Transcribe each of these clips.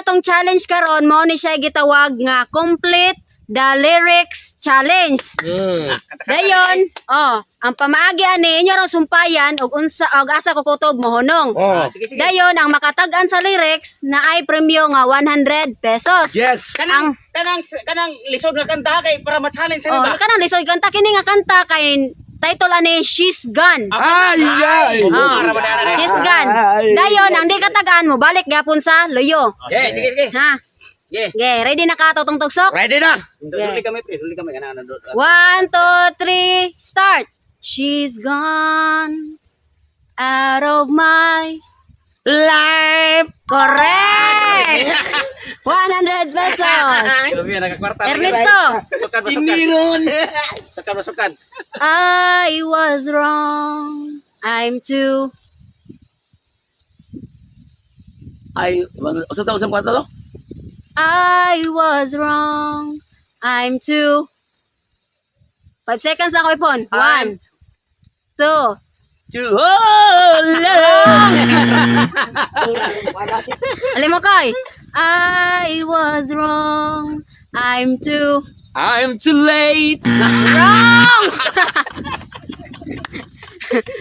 Atong challenge karon mao ni siya gitawag nga Complete the Lyrics Challenge. Dayon, oh, ang pamaagi ani inyo rong sumpayan og unsa og asa ko kutob mohunong. Oh. Ah, sige, sige. Dayon ang makatag-an sa lyrics na ay premyo nga 100 pesos. Yes. Kanang kanang kanang lisod nga kanta kay para ma-challenge sa Oh, ba? kanang lisod kanta kini nga kanta kay title ani She's Gone. Ay, ay. Oh, Para ba na- She's Gone. Dayon ang di katagaan mo balik gyapon sa luyo. Oh, sige, sige, sige. Ha? Sige. Okay, ready na ka totong tugsok? Ready na. Duli kami, pre. Duli kami kana ano. One, two, three, start. She's gone out of my Life. Correct! 100 pesos. Grabe, nakakwarta. Ernesto, Sukan, masukan. Iniron. Sukan, masukan. I was wrong. I'm too Ay, usa ta usang kwarta to? I was wrong. I'm too 5 seconds lang ko ipon. One, two, To oh, love. Alam mo koy. I was wrong. I'm too I'm too late. Wrong!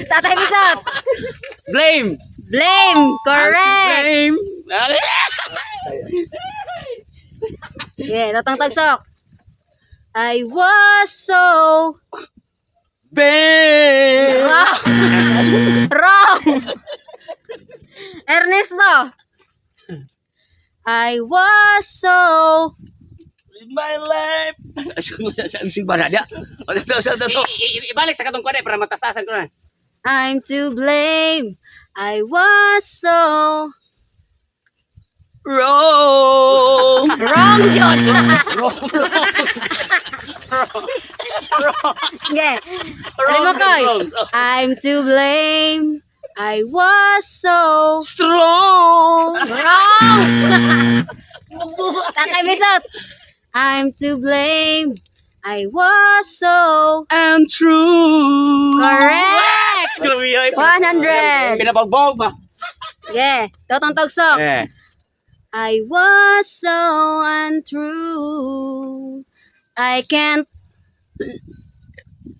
Tatay Bisot. Blame. Blame. Correct. Blame. Yeah, tatang tagsok. I was so Babe. Wrong. Wrong. Ernesto. I was so In my life. Sa ba na dia? Usa ta to. Ibalik sa katong kuan para matasasan ko na. I'm to blame. I was so Wrong. Wrong, John. Wrong. Okay. Alam mo, Koy. I'm to blame. I was so Strong. Wrong! Tatay Bisot. I'm to blame. I was so And true. Correct! Grabe, ay. 100. Pinabagbog ba? Yeah. Totong tagsok. Eh. I was so untrue. I can't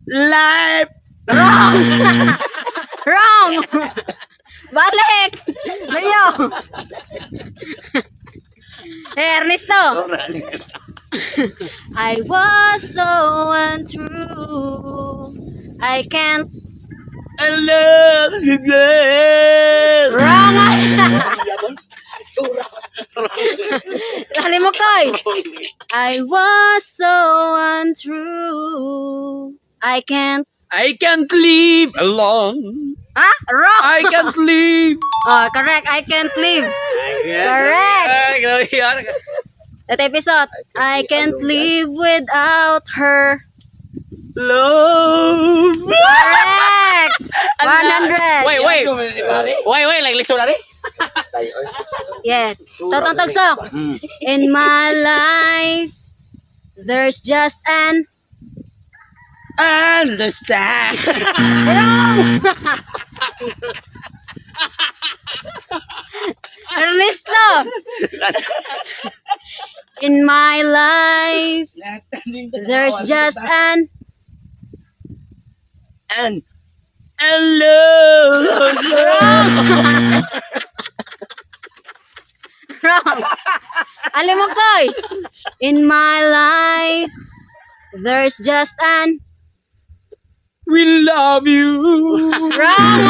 Life. Wrong! Wrong! Balik! Leo! Eh, Ernesto! I was so untrue. I can't I love you, girl. Wrong! Dali mo, Koy! I was so untrue. I can't I can't live alone. Ha? Wrong! I can't live. Oh, correct. I can't live. Correct. Ay, grabe yan. Tatay Pisot. I can't live without her. Love. Correct! 100. Wait, wait. Wait, wait, like lisod na rin. Yeah. Totong tagsok. In my life, there's just an Understand. Wrong! Ernesto! In my life, there's just an And I love. Wrong. Alam mo, Koy. In my life, there's just an We love you. Wrong!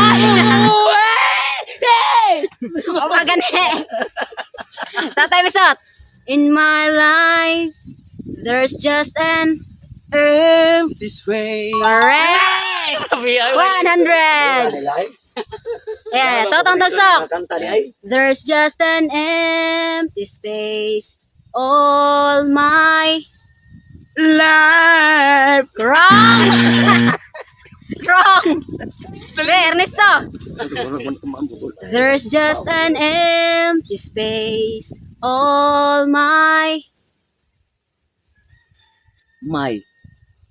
Hey! O, pagani. Tatay Bisot. In my life, there's just an Empty space. Correct! 100! Yeah, totong tagsok. There's just an empty space. All my Life. Wrong! Wrong! Be, Ernesto! There's just an empty space. All my My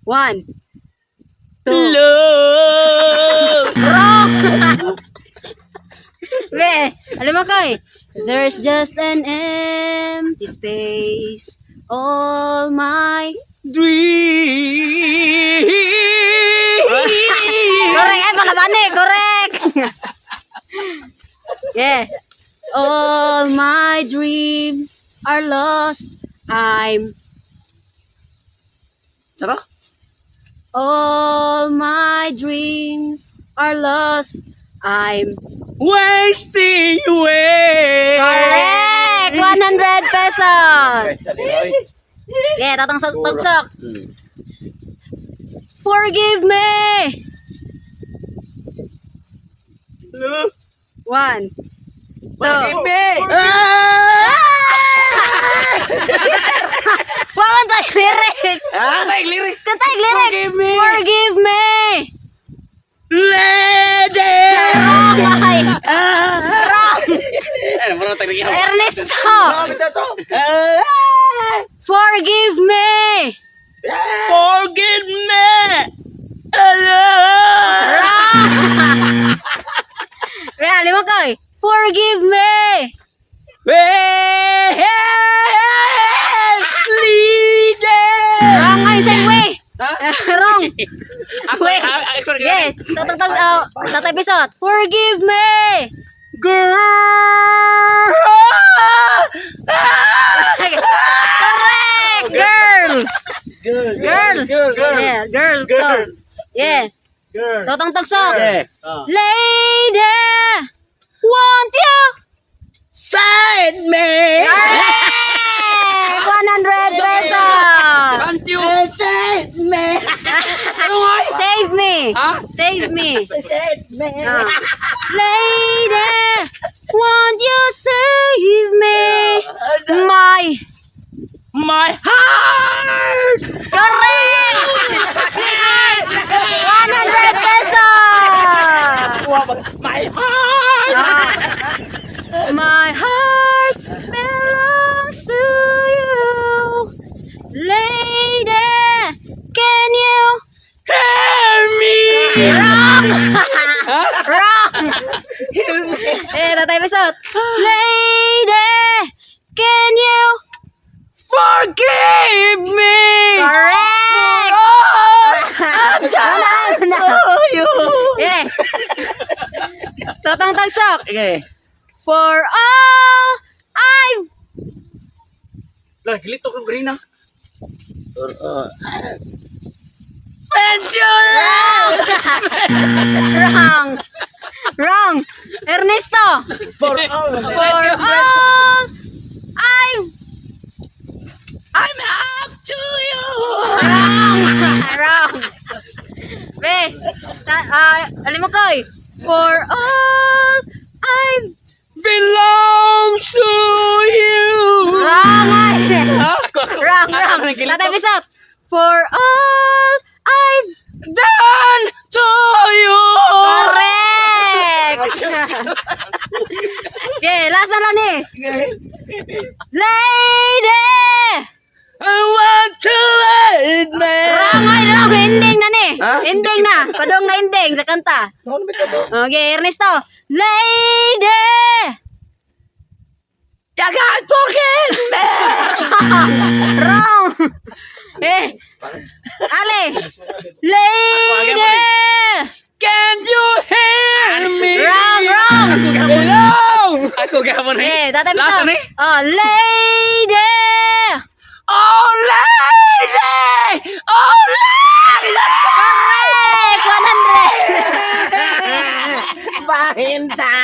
One, two, love. Wrong! Be, alam mo koy. There's just an empty Empty space. All my Dream. Correct, ay palabane, correct. Yeah. All my dreams are lost. I'm Sara? All my dreams are lost. I'm Wasting away. Correct! 100 pesos! Yeah, tatong tugsok. Forgive me! One, two. Forgive me. Wawan tayo lyrics! Tay lyrics. Kantay lyrics! Forgive me. Forgive me! Lady! Wrong! Ay! Wrong! Ano mo tayo nagyaw? Ernesto! Bakit ito? Forgive me! Forgive me! Wrong! Kaya, lima ko eh. Forgive me! Leader! Wrong ay same way! Wrong! Ako Wait. ay. Yes! Tatag oh, tatay pisot. Forgive me! Girl! Correct! Girl! Girl. Girl! Girl. Girl. Yeah, girl. Girl. To. Yeah. Girl. Totong tagsok. Yeah. Lady, want you? Side me! Correct! 100 pesos! Thank you. Side me! Ano nga? Save me! Ha? Save me! Side me! Ah. Lady, won't you save me? My My heart! Correct! 100 pesos! My heart! My heart belongs to you. Lady, can you Hear me! Wrong! Wrong! Eh, tatay pisot. Lady, can you Forgive me! Correct! Oh, Wala na. to you! Yeah. Totong tagsok. Okay. For all I've Lah, gilito ko green ah. Pension! Wrong. Wrong. Ernesto. For all For all I've I'm up to you! Wrong. Wrong. Be, ta, alam mo koy. For all I've Belongs to you! Wrong. Ay. Ako ako. Wrong, wrong. Ako, gilito. Tatay Bisot. For all I've Done to you! Correct! Okay, last na lang eh. Lady! I want to let me! Wrong ay, wrong. Ending na ni. Ha? Ending na. Padong na ending sa kanta. Ano ba ito? Okay, Ernesto. Lady! You can't forgive me! Wrong! Eh. Ale. Lady! Can you hear me? Wrong, wrong. Hello! Ako gapon eh. Eh, tatay Last Bisot. na ni. Oh, lady! Oh, lady! Oh, lady! Correct! 100! Bahinta!